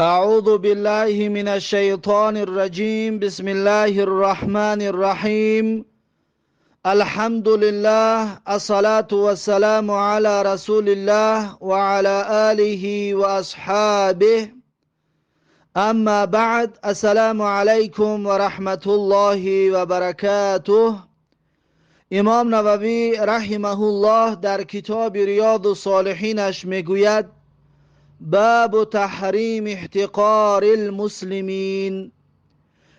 أعوذ بالله من الشيطان الرجيم. بسم الله الرحمن الرحيم. الحمد لله، الصلاة والسلام على رسول الله وعلى آله وأصحابه. أما بعد، السلام عليكم ورحمة الله وبركاته. امام نووی رحمه الله در کتاب ریاض الصالحینش میگوید: باب تحریم احتقار المسلمین،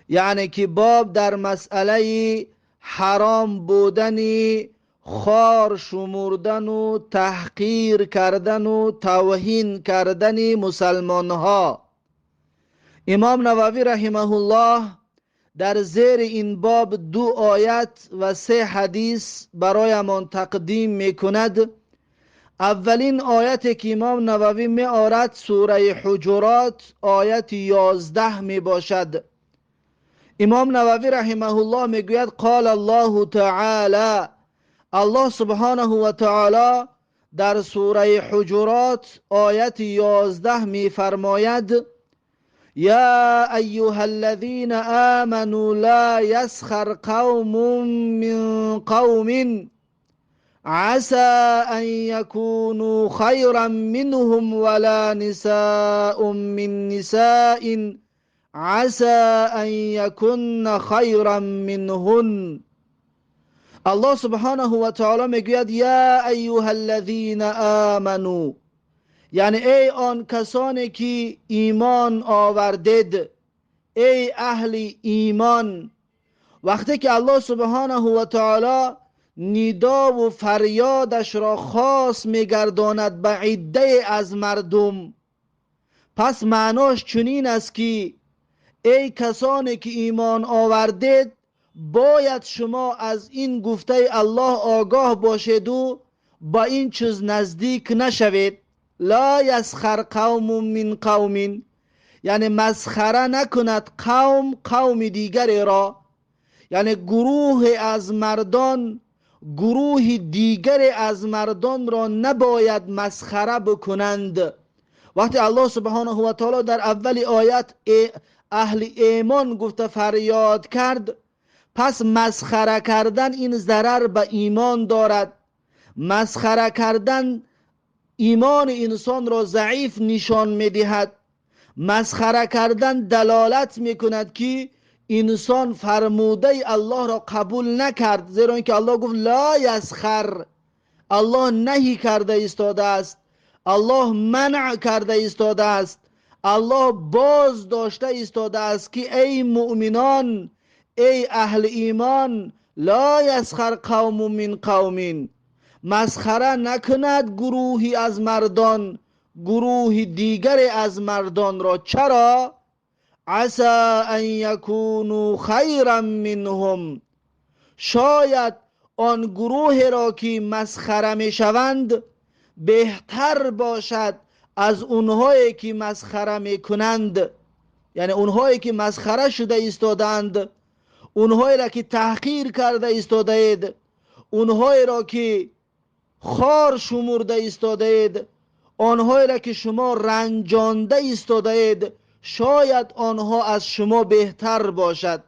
یعنی که باب در مسئله حرام بودن خوار شمردن و تحقیر کردن و توهین کردن مسلمان ها. امام نووی رحمه الله در زیر این باب دو آیت و سه حدیث برایمان تقدیم میکند. اولین آیت که امام نووی می آرد سوره حجرات آیت 11 می باشد. امام نووی رحمه الله می گوید: قال الله تعالی، الله سبحانه و تعالی در سوره حجرات آیت 11 می فرماید: یا ایها الذین آمنوا لا یسخر قوم من قوم عسى أن يكونوا خيرا منهم ولا نساء من نساء عسى أن يكن خيرا منهن. الله سبحانه و تعالی میگوید: یا ایها الذین آمنوا، یعنی ای آن کسانی که ایمان آوردید، ای اهل ایمان. وقتی که الله سبحانه و تعالی ندا و فریادش را خاص میگرداند به عده از مردم، پس معناش چنین است که ای کسانی که ایمان آوردید، باید شما از این گفته الله آگاه باشید و با این چیز نزدیک نشوید. لا یسخر قوم من قوم، یعنی مسخره نکند قوم قوم دیگری را، یعنی گروه از مردان گروه دیگر از مردان را نباید مسخره بکنند. وقتی الله سبحانه و تعالی در اول آیت اهل ایمان گفته فریاد کرد، پس مسخره کردن این ضرر به ایمان دارد. مسخره کردن ایمان انسان را ضعیف نشان میدهد. مسخره کردن دلالت میکند که انسان فرموده الله را قبول نکرد، زیرا اینکه الله گفت لا یسخر، الله نهی کرده ایستاده است، الله منع کرده ایستاده است، الله باز داشته ایستاده است که ای مؤمنان، ای اهل ایمان، لا یسخر قوم من قوم، مسخره نکند گروهی از مردان گروه دیگر از مردان را. چرا؟ عسى ان یکونوا خیرا منهم، شاید آن گروه را که مسخره می شوند بهتر باشد از اونهایی که مسخره می کنند. یعنی اونهایی که مسخره شده ایستادند، اونهایی را که تحقیر کرده ایستاده‌اید، اونهایی را که خوار شمرده ایستاده‌اید، آنهایی را که شما رنجانده ایستاده‌اید، شاید آنها از شما بهتر باشد،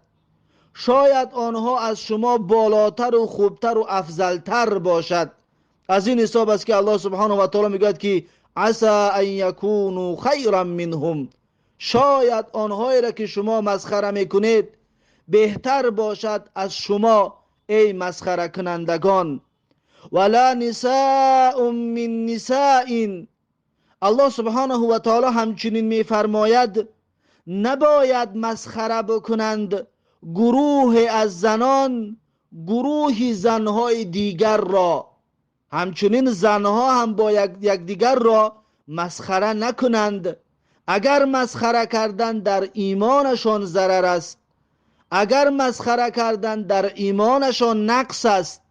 شاید آنها از شما بالاتر و خوبتر و افضلتر باشد. از این حساب است که الله سبحانه و تعالی میگوید که عسى ان یکونوا خیرا منهم، شاید آنهایی را که شما مسخره میکنید بهتر باشد از شما ای مسخره کنندگان. ولا نساء من نساء، الله سبحانه و تعالی همچنین میفرماید نباید مسخره بکنند گروه از زنان گروه زنهای دیگر را، همچنین زنها هم با یکدیگر را مسخره نکنند. اگر مسخره کردن در ایمانشان ضرر است، اگر مسخره کردن در ایمانشان نقص است،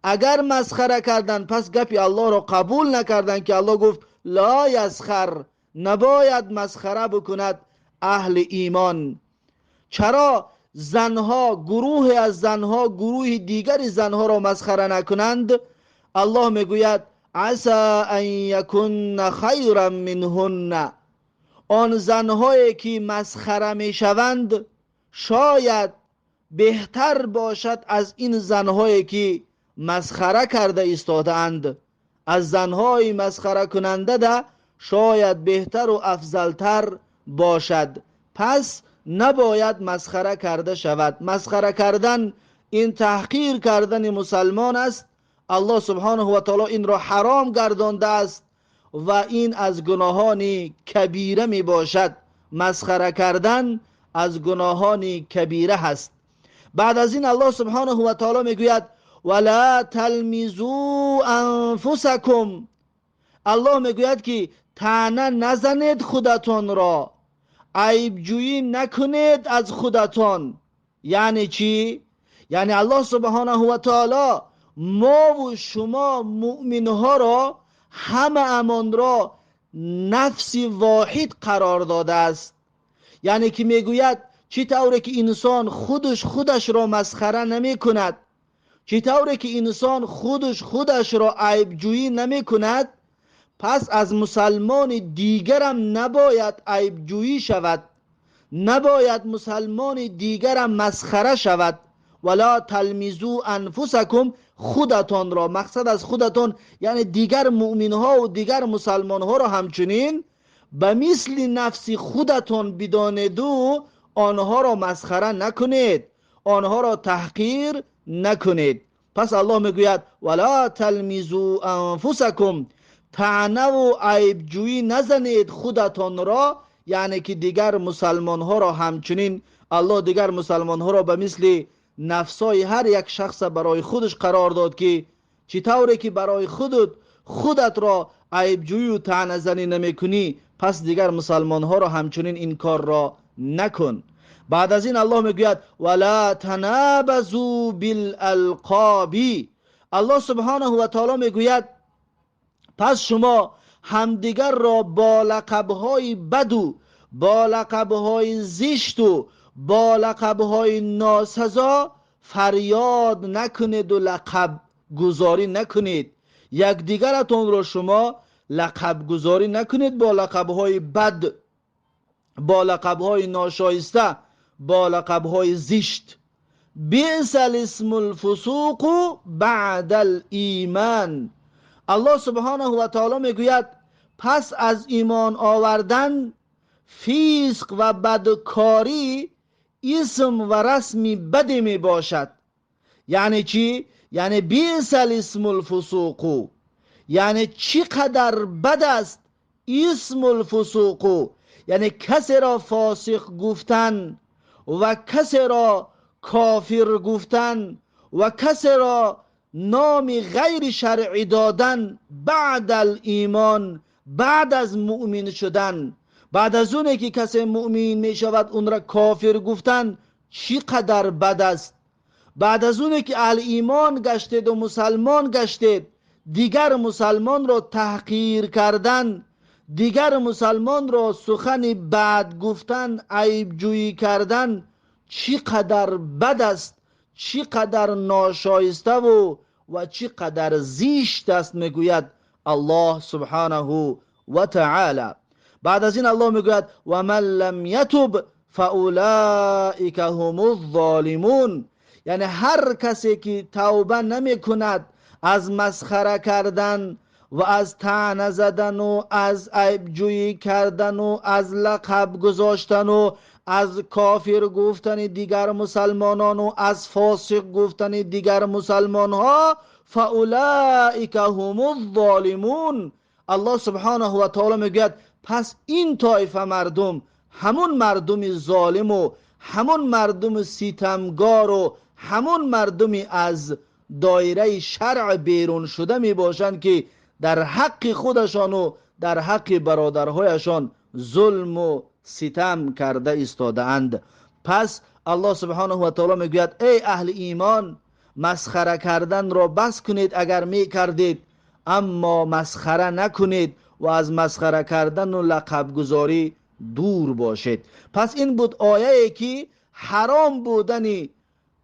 اگر مسخره کردن پس گپی الله را قبول نکردن که الله گفت لا یسخر، نباید مسخره بکند اهل ایمان. چرا زنها، گروه از زنها گروه دیگر زنها را مسخره نکنند؟ الله میگوید عسى ان یکن خیرا منهن، Он занҳое ки масхара мешаванд шояд беҳтар бошад аз ин занҳое ки масхара карда истодаанд. Аз занҳои масхаракунанда да шояд беҳтару афзалтар бошад. Пас набояд масхара карда шавад. Масхара кардан ин таҳқир кардани мусалмон аст. Аллоҳ субҳонаҳу ва таоло инро ҳаром гардондааст ва ин аз гуноҳони кабира мебошад. Масхара кардан аз гуноҳони кабира ҳаст. Баъд аз ин Аллоҳ субҳонаҳу ва таоло мегӯяд: вала талмизу анфусакум. Аллоҳ мегӯяд ки таъна назанед худатонро, айбҷӯӣ накунед аз худатон. Яъне чӣ? Яъне Аллоҳ субҳонаҳу ва таоло мову шумо муъминҳоро ҳамаамонро нафси воҳид қарор додааст. Яъне ки мегӯяд чӣ тавре ки инсон худаш худашро масхара намекунад, чӣ тавре ки инсон худаш худашро айбҷӯӣ намекунад, пас аз мусалмони дигарам набояд айбҷӯӣ шавад, набояд мусалмони дигарам масхара шавад. Вала талмизу анфусакум, худатонро, мақсад аз худатон яъне дигар муъминҳову дигар мусалмонҳоро ҳамчунин ба мисли нафси худатон бидонеду онҳоро масхара накунед, онҳоро таҳқир накунед. Пас Аллоҳ мегӯяд: вала талмизу анфусакум, таънаву айбҷӯӣ назанед худатонро, яъне ки дигар мусалмонҳоро ҳамчунин Аллоҳ дигар мусалмонҳоро ба мисли нафсои ҳар як шахса барои худаш қарор дод, ки чӣ тавре ки барои худат худатро айбҷӯю таъназанӣ намекунӣ, пас дигар мусалмонҳоро ҳамчунин ин корро накун. Баъд аз ин Аллоҳ мегӯяд: вала танабазу билалқоби. Аллоҳ субҳонаҳу ва таоло мегӯяд пас шумо ҳамдигарро бо лақабҳои баду бо лақабҳои зишту бо лақабҳои носазо фарёд накунеду лақабгузорӣ накунед. Якдигаратонро шумо лақабгузорӣ накунед бо лақабҳои бад, бо лақабҳои ношоиста, бо лақабҳои зишт. Биса лисму лфусуқу баъда лимон. Аллоҳ субҳонаҳу ва таоло мегӯяд пас аз имон овардан фисқ ва бадкорӣ исм ва расми баде мебошад. Яъне чӣ? Яъне биса лисму лфусуқу, яъне чӣ қадар бад аст исму лфусуқу, яъне касеро фосиқ гуфтан ва касеро кофир гуфтан ва касеро номи ғайри шаръӣ додан баъд ал-имон, баъд аз муъмин шудан, баъд аз оне ки касе муъмин мешавад онро кофир гуфтан чӣ қадар бад аст. Баъд аз оне ки аҳли имон гаштеду мусалмон гаштед, дигар мусалмонро таҳқир кардан, дигар мусалмонро сухани бад гуфтан, айбҷӯӣ кардан чӣ қадар бад аст, чӣ қадар ношоиставу ва чӣ қадар зишт аст, мегӯяд Аллоҳ субҳонаҳу ва таъола. Баъд аз ин Аллоҳ мегӯяд: ва ман лам ятуб фаулаика ҳумуз золимун. Яъне ҳар касе ки тавба намекунад аз масхара кардан ва аз таъна задану аз айбҷӯӣ кардану аз лақаб гузоштану аз кофир гуфтани дигар мусалмонону аз фосиқ гуфтани дигар мусалмонҳо, фаулаика ҳумуз золимун. Аллоҳ субҳонаҳу ва таоло мегӯяд пас ин тоифа мардум ҳамун мардуми золиму ҳамун мардуми ситамгору ҳамун мардуми аз доираи шаръ берун шуда мебошанд, ки дар ҳаққи худашону дар ҳаққи бародарҳояшон зулму ситам карда истодаанд. Пас Аллоҳ субҳонаҳу ва таоло мегӯяд: эй аҳли имон, масхара карданро бас кунед агар мекардед, аммо масхара накунед ва аз масхара кардану лақабгузорӣ дур бошед. Пас ин буд ояе ки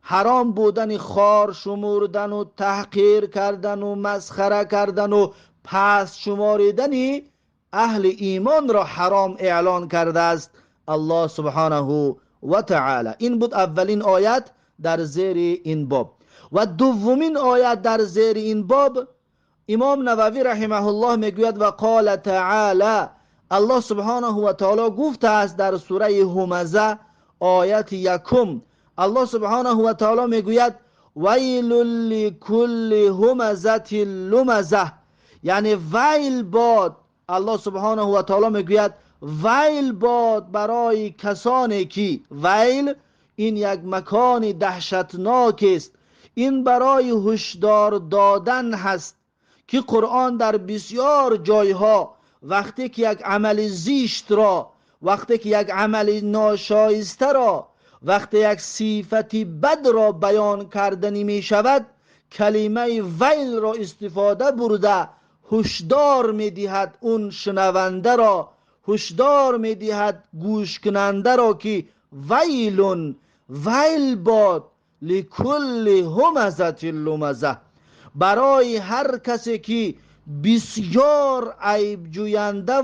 ҳаром будани хор шумурдану таҳқир кардану масхара кардану паст шуморидани аҳли имонро ҳаром эълон кардааст Аллоҳ субҳонаҳу ва таъоло. Ин буд аввалин оят дар зери ин боб. Ва дуввумин оят дар зери ин боб, имом Нававӣ раҳимаҳуллоҳ мегӯяд: ва қола таъоло, Аллоҳ субҳонаҳу ва таъоло гуфтааст дар сураи Ҳумаза, ояти якум, Аллоҳ субҳонаҳу ва таъоло мегӯяд: вайлун ликулли ҳумазатин лумаза, яъне вайл бод. Аллоҳ субҳонаҳу ва таъоло мегӯяд: вайл бод барои касоне ки, вайл ин як макони даҳшатнок аст, ин барои ҳушдор додан ҳаст ки Қуръон дар бисёр ҷойҳо вақте ки як амали зишт ро, вақте ки як амали ношоиста ро, вақте як сифати бад ро баён карданӣ мешавад, калимаи вайл ро истифода бурда ҳушдор медиҳад он шунаванда ро, ҳушдор медиҳад гӯшкунанда ро ки вайлун, вайл бод, ликулли ҳумазатин лумаза, барои ҳар касе ки бисёр айбҷӯянда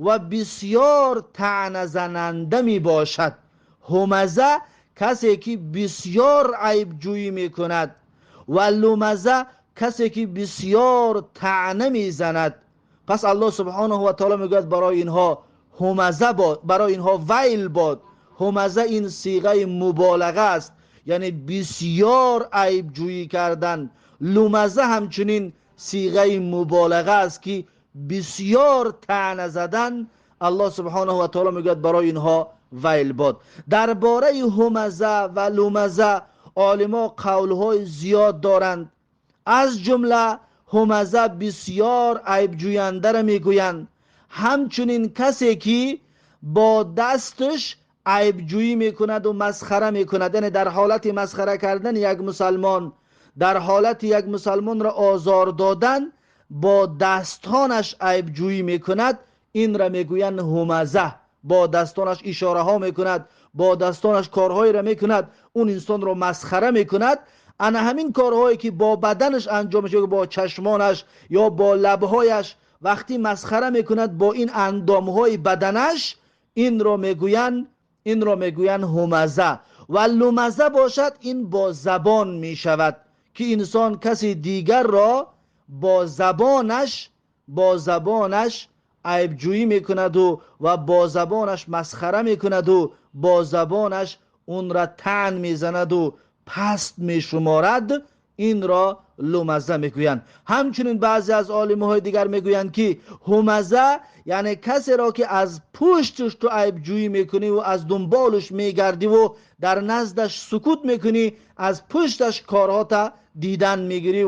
ва бисёр таъназананда мебошад. Ҳумаза касе ки бисёр айбҷӯӣ мекунад ва лумаза касе ки бисёр таъна мезанад. Пас Аллоҳ субҳонаҳу ва таъоло мегӯяд барои инҳо ҳумаза бод, барои инҳо вайл бод. Ҳумаза ин сиғаи муболаға аст, яъне бисёр айбҷӯӣ кардан. Лумаза ҳамчунин сиғаи муболаға аст ки бисёр таъна задан. Аллоҳ субҳонаҳу ва таъоло мегӯяд барои инҳо вайл бод. Дар бораи ҳумаза ва лумаза олимо қавлҳои зиёд доранд. Аз ҷумла ҳумаза бисёр айбҷӯяндаро мегӯянд, ҳамчунин касе ки бо дасташ айбҷӯӣ мекунад ва масхара мекунад, яъне дар ҳолати масхара кардани як мусалмон, дар ҳолати як мусалмонро озор додан бо дастонаш айбҷӯӣ мекунад, инро мегӯянд ҳумаза. Бо дастонаш ишораҳо мекунад, бо дастонаш корҳоеро мекунад, он инсонро масхара мекунад. Ана ҳамин корҳое ки бо баданаш анҷом мешавад, бо чашмонаш ё бо лабҳояш вақти масхара мекунад бо ин андомҳои баданаш, инро мегӯянд ҳумаза. Ва лумаза бошад, ин бо забон мешавад ки инсон каси дигарро бо забонаш айбҷӯӣ мекунаду ва бо забонаш масхара мекунаду бо забонаш онро таън мезанаду паст мешуморад, инро лумаза мегӯянд. Ҳамчунин баъзе аз олимҳои дигар мегӯянд ки ҳумаза яъне касеро ки аз пушташ ту айбҷӯӣ мекунӣ ва аз дунболаш мегардӣ ва дар наздаш сукут мекунӣ, аз пушташ корҳота дидан мегирӣ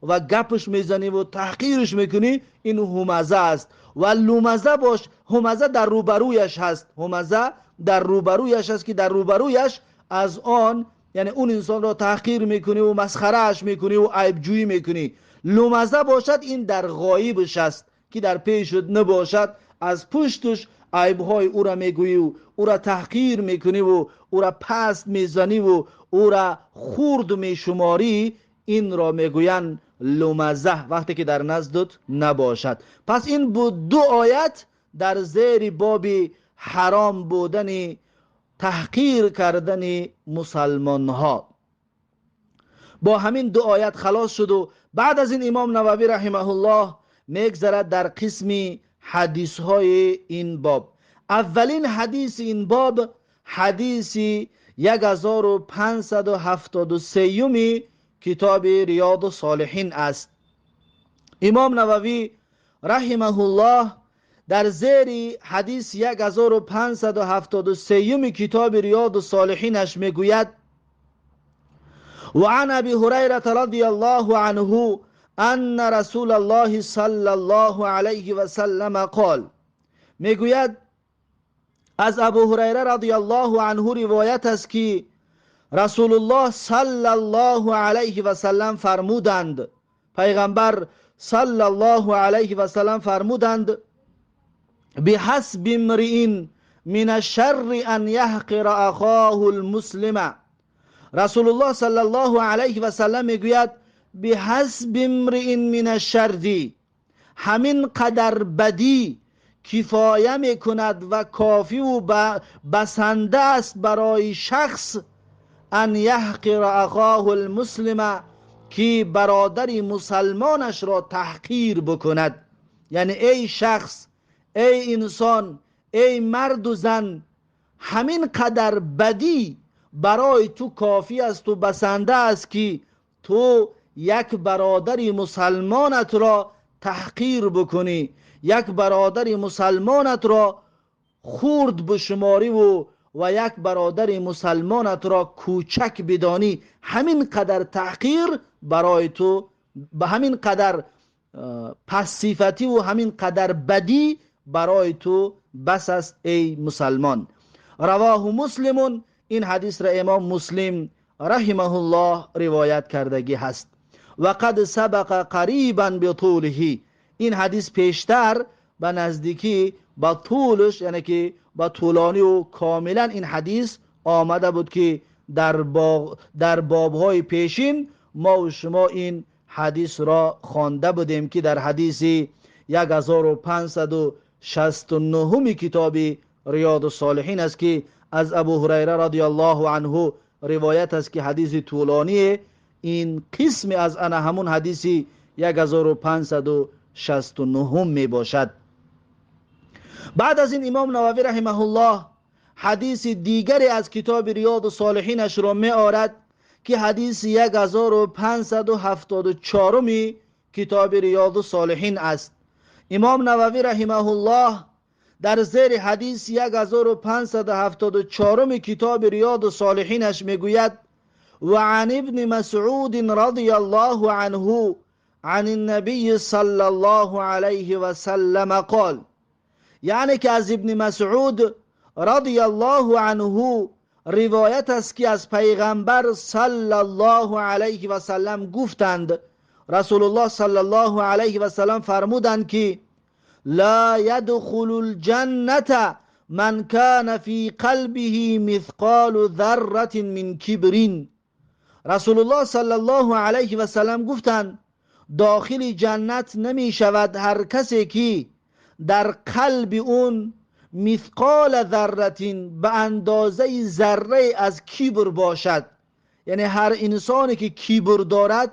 ва гапш мезанӣ ва таҳқирш мекунӣ, ин ҳумаза аст. Ва лумаза бош, ҳумаза дар рӯбарӯяш ҳаст, ҳумаза дар рӯбарӯяш аст ки дар рӯбарӯяш аз он, яъне он инсонро таҳқир мекунӣ ва масхарааш мекунӣ ва айбҷӯӣ мекунӣ. Лумаза бошад, ин дар ғоибаш аст ки дар пешат набошад, аз пушташ айбҳои ӯро мегӯӣ ва ӯро таҳқир мекунӣ ва ӯро паст мезанӣ ва ӯро хурд мешуморӣ, инро мегӯянд лумаза вақте ки дар наздат набошад. Пас ин буд ду оят дар зери боби ҳаром будани таҳқир кардани мусалмонҳо. Бо ҳамин ду оят халос шуду баъд аз ин имом Нававӣ раҳимаҳуллоҳ мегзарад дар қисми ҳадисҳои ин боб. Аввалин ҳадиси ин боб ҳадиси 1573 китоби Риёду Солиҳин аст. Имом Нававӣ раҳимаҳуллоҳ дар зери ҳадиси 1573 китоби Риёду Солиҳинаш мегӯяд: وعن أبي هريرة رضي الله عنه أن رسول الله صلى الله عليه وسلم قال. мегӯяд аз Абу Ҳурайра радиаллоҳу анҳу ривоят аст ки Расулуллоҳ саллаллоҳу алайҳи васаллам фармуданд, пайғамбар саллаллоҳу алайҳи васаллам фармуданд: بحسب امرئ من الشر أن يحقر أخاه المسلم. Расулуллоҳ саллаллоҳу алайҳи васаллам мегӯяд: بحسب امرئ من الشر, ҳамин қадар бадӣ کفایه میکند و کافی و بسنده است برای شخص ان یحقر اخاه المسلم، که برادر مسلمانش را تحقیر بکند. یعنی ای شخص، ای انسان، ای مرد و زن، همین قدر بدی برای تو کافی است و بسنده است که تو یک برادر مسلمانت را تحقیر بکنی، یک برادر مسلمانت را خرد بشماری و یک برادر مسلمانت را کوچک بدانی. همین قدر تحقیر برای تو، به همین قدر پس صفتی و همین قدر بدی برای تو بس است ای مسلمان. رواه مسلم. این حدیث را امام مسلم رحمه الله روایت کردگی هست. و قد سبق قریبا بطوله. این حدیث پیشتر به نزدیکی با طولش، یعنی که با طولانی و کاملا این حدیث آمده بود که در بابهای پیشین ما و شما این حدیث را خوانده بودیم که در حدیث 1569 کتاب ریاض الصالحین است که از ابو هریره رضی الله عنه روایت است که حدیث طولانی این قسم از انا همون حدیث 1569 می باشد. بعد از این امام نووی رحمه الله حدیث دیگری از کتاب ریاض الصالحینش را می آورد که حدیث 1574 کتاب ریاض الصالحین است. امام نووی رحمه الله در زیر حدیث 1574 کتاب ریاض الصالحینش میگوید: و عن ابن مسعود رضی الله عنه عن النبی صلی الله علیه و سلم قال، یعنی که از ابن مسعود رضی الله عنه روایت است که از پیغمبر صلی الله علیه و سلم گفتند، رسول الله صلی الله علیه و سلم فرمودند که لا يدخل الجنة من كان في قلبه مثقال ذرة من کبر. رسول الله صلی الله علیه و سلم گفتند داخل جنت نمی شود هر کسی که در قلب اون مثقال ذره به اندازه ذره از کبر باشد. یعنی هر انسانی که کبر دارد،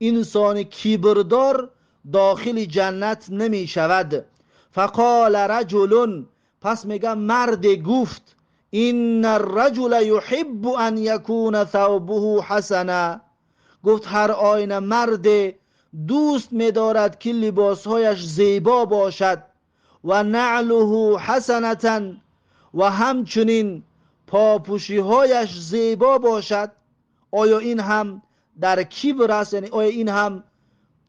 انسان کبردار داخل جنت نمی شود. فقال رجل، پس میگه مرد گفت ان الرجل يحب ان يكون ثوبه حسنا. گفت هر آینه مرد دوست می‌دارد که لباسهایش زیبا باشد و نعله حسنة، و همچنین پاپوشیهایش زیبا باشد. آیا این هم در کبر است؟ یعنی آیا این هم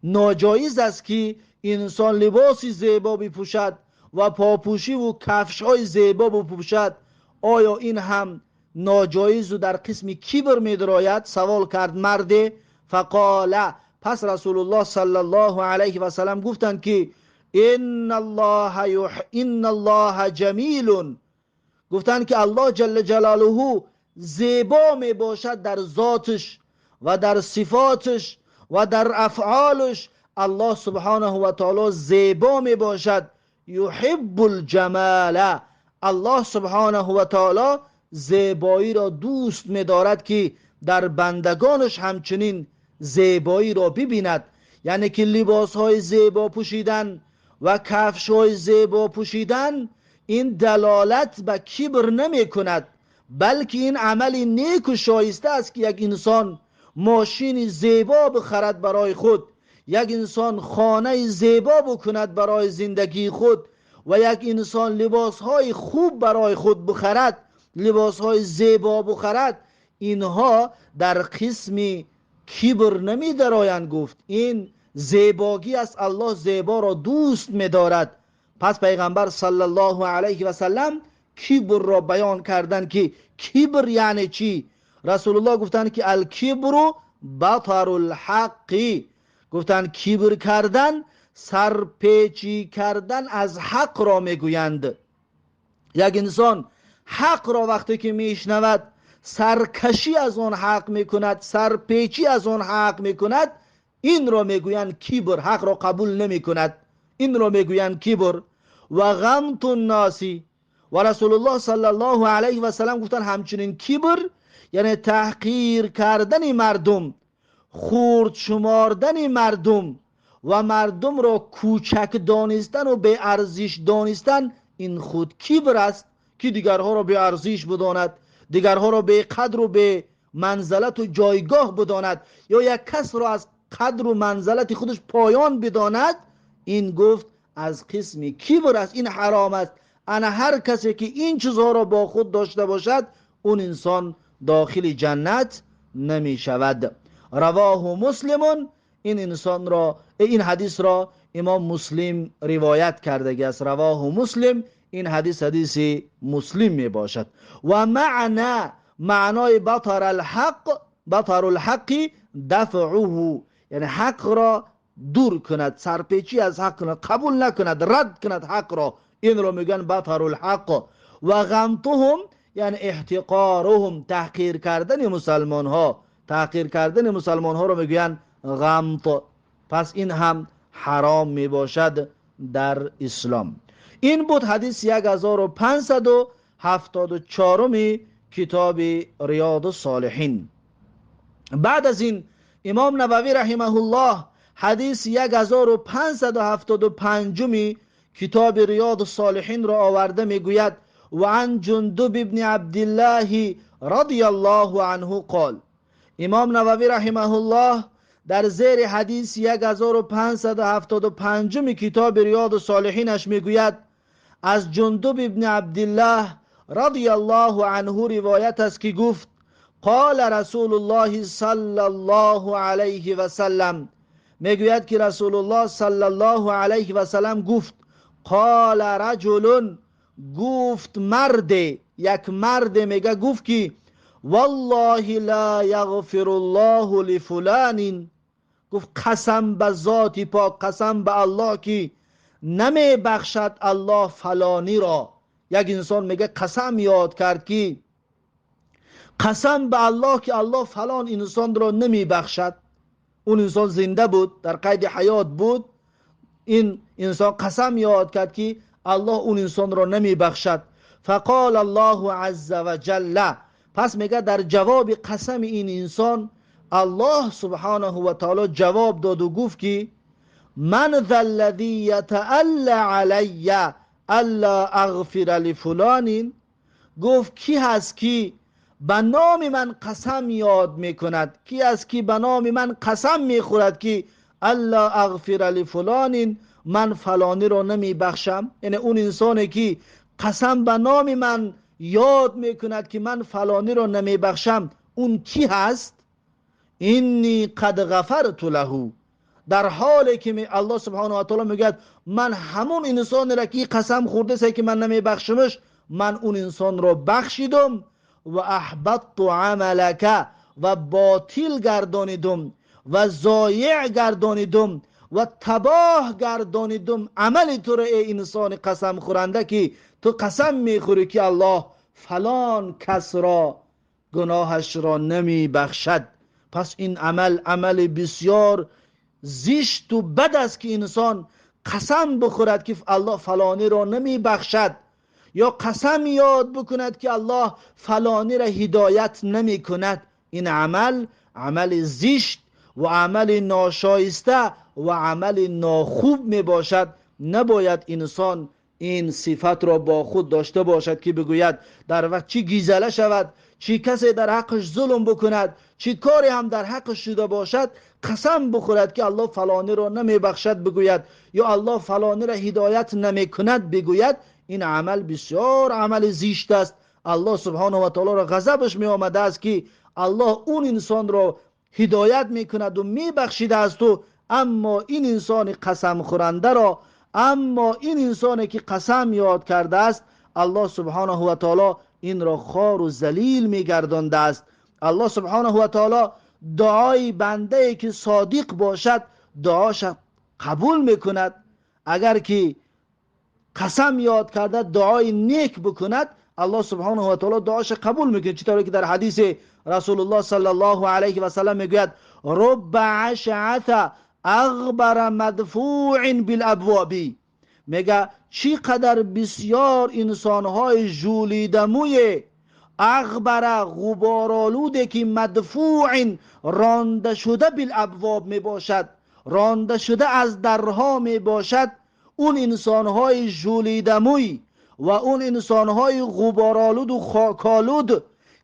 ناجایز است که انسان لباسی زیبا بپوشد و پاپوشی و کفش‌های زیبا بپوشد؟ آیا این هم ناجایز و در قسم کبر می‌دراید؟ سوال کرد مرد. فقال، پس رسول الله صلی الله علیه و سلم گفتند که ان الله جمیل. گفتند که الله جل جلاله زیبا می باشد در ذاتش و در صفاتش و در افعالش. الله سبحانه و تعالی زیبا می باشد. یحب الجمال، الله سبحانه و تعالی زیبایی را دوست می دارد که در بندگانش همچنین زیبایی را ببیند. یعنی که لباس های زیبا پوشیدن و کفش های زیبا پوشیدن این دلالت به کبر نمی کند، بلکه این عمل نیک و شایسته است که یک انسان ماشین زیبا بخرد برای خود، یک انسان خانه زیبا بکند برای زندگی خود، و یک انسان لباس های خوب برای خود بخرد، لباس های زیبا بخرد. اینها در قسم کبر نمی درآیند. گفت این زیباگی است، الله زیبا را دوست می دارد. پس پیغمبر صلی الله علیه و سلم کبر را بیان کردند که کبر یعنی چی؟ رسول الله گفتند که الکبر بطر الحق. گفتند کبر کردن سرپیچی کردن از حق را میگویند. یک انسان حق را وقتی که میشنود سرکشی از آن حق میکند، سرپیچی از آن حق میکند، این را میگویند کبر. حق را قبول نمیکند، این را میگویند کبر. و غمط الناس. و رسول الله صلی الله علیه و سلم گفتن همچنین کبر یعنی تحقیر کردن مردم، خرد شماردن مردم و مردم را کوچک دانستن و بی ارزش دانستن، این خود کبر است که دیگرها را بی ارزش بداند، دیگرها را بی قدر و بی منزلت و جایگاه بداند، یا یک کس را از قدر و منزلت خودش پایان بداند. این گفت از قسم کبر است، این حرام است. انا هر کسی که این چیزها را با خود داشته باشد اون انسان داخل جنت نمی شود. رواه مسلم. این انسان را، این حدیث را امام مسلم روایت کرده است. رواه مسلم، این حدیث حدیث مسلم می باشد. و معنا، معنای بطر الحق، بطر الحق دفعه، یعنی حق را دور کند، سرپیچی از حق کند، قبول نکند، رد کند حق را، این را میگن بطر الحق. و غمطهم یعنی احتقارهم، تحقیر کردن مسلمان ها، تحقیر کردن مسلمان ها را میگن غمط. پس این هم حرام میباشد در اسلام. این بود حدیث 1574 کتاب ریاض الصالحین. بعد از این امام نووی رحمه الله حدیث 1575 کتاب ریاض الصالحین را آورده، میگوید و عن جندب ابن عبدالله رضی الله عنه قال. امام نووی رحمه الله در زیر حدیث 1575 کتاب ریاض الصالحینش میگوید از جندب ابن عبدالله رضی الله عنه روایت است که گفت قال رسول الله صلی الله علیه و سلم، میگوید که رسول الله صلی الله علیه و سلم گفت قال رجل، گفت مرد، یک مرد میگه گفت که والله لا یغفر الله لفلان، گفت قسم به ذات پاک، قسم به الله که نمی بخشد الله فلانی را. یک انسان میگه قسم یاد کرد که قسم به الله که الله فلان انسان را نمی بخشد. اون انسان زنده بود، در قید حیات بود، این انسان قسم یاد کرد که الله اون انسان را نمی بخشد. فقال الله عز وجل، پس میگه در جواب قسم این انسان الله سبحانه و تعالی جواب داد و گفت که من ذا الذی یتألی علی الا اغفر لفلان، گفت کی هست کی به نام من قسم یاد میکند، کی هست کی به نام من قسم میخورد که الا اغفر لفلان، من فلانی را نمی بخشم. یعنی اون انسانی که قسم به نام من یاد میکند که من فلانی را نمی بخشم، اون کی هست؟ اینی قد غفرت له، در حالی که الله سبحانه و تعالی میگه من همون انسانی را که قسم خورده است که من نمی بخشمش، من اون انسان را بخشیدم و احبطت عملک، و باطل گردانیدم و ضایع گردانیدم و تباه گردانیدم عمل تو را ای انسان قسم خورنده که تو قسم میخوری که الله فلان کس را گناهش را نمی بخشد. پس این عمل عمل بسیار زشت و بد است که انسان قسم بخورد که الله فلانی را نمی بخشد، یا قسم یاد بکند که الله فلانی را هدایت نمی کند. این عمل عمل زشت و عمل ناشایسته و عمل ناخوب می باشد. نباید انسان این صفت را با خود داشته باشد که بگوید در وقت چی گیزله شود، چی کسی در حقش ظلم بکند، چی کاری هم در حقش شده باشد، قسم بخورد که الله فلانی را نمی بخشد بگوید، یا الله فلانی را هدایت نمی کند بگوید. این عمل بسیار عمل زشت است. الله سبحانه و تعالی را غضبش می آمده است که الله اون انسان را هدایت می کند و می بخشیده است و اما این انسان قسم خورنده را، اما این انسانی که قسم یاد کرده است، الله سبحانه و تعالی این را خوار و ذلیل می‌گردانده است. الله سبحانه و تعالی دعای بنده ای که صادق باشد دعاش قبول میکند. اگر که قسم یاد کرده دعای نیک بکند، الله سبحانه و تعالی دعاش قبول میکند. چطوری که در حدیث رسول الله صلی الله علیه و سلم میگوید رب اشعث اغبر مدفوع بالابواب، میگه Чӣ қадар бисёр инсонҳои жӯлидамӯе, ағбара, ғуборолуде, ки мадфӯин, ронда шуда, билабвоб мебошад, ронда шуда аз дарҳо мебошад. Он инсонҳои жӯлидамӯй ва он инсонҳои ғуборолуду хоколуд,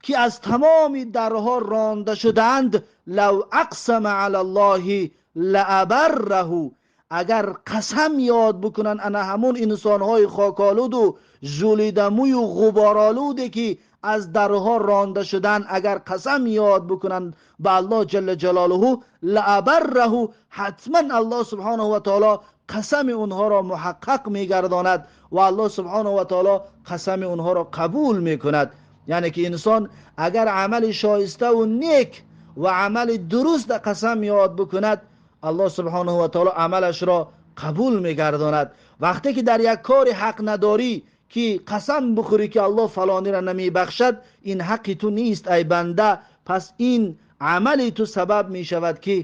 ки аз тамоми дарҳо ронда шудаанд, лав ақсама ала Аллоҳи лаабарраҳу, агар қасам ёд бикунанд, ана ҳамун инсонҳои хоколуду жӯлидамӯю ғуборолуде, ки аз дарҳо ронда шуданд, агар қасам ёд бикунанд ба Аллоҳ ҷалла ҷалолуҳу, лаабарраҳу, ҳатман Аллоҳ субҳонаҳу ва таоло қасами онҳоро муҳаққақ мегардонад ва Аллоҳ субҳонаҳу ва таоло қасами онҳоро қабул мекунад. Яъне ки инсон агар амали шоиставу нек ва амали дуруст қасам ёд бикунад, Аллоҳ субҳонаҳу ва таоло амалашро қабул мегардонад. Вақте ки дар як кори ҳақ надорӣ, ки қасам бихӯрӣ, ки Аллоҳ фалониро намебахшад, ин ҳаққи ту нест, ай банда. Пас ин амали ту сабаб мешавад, ки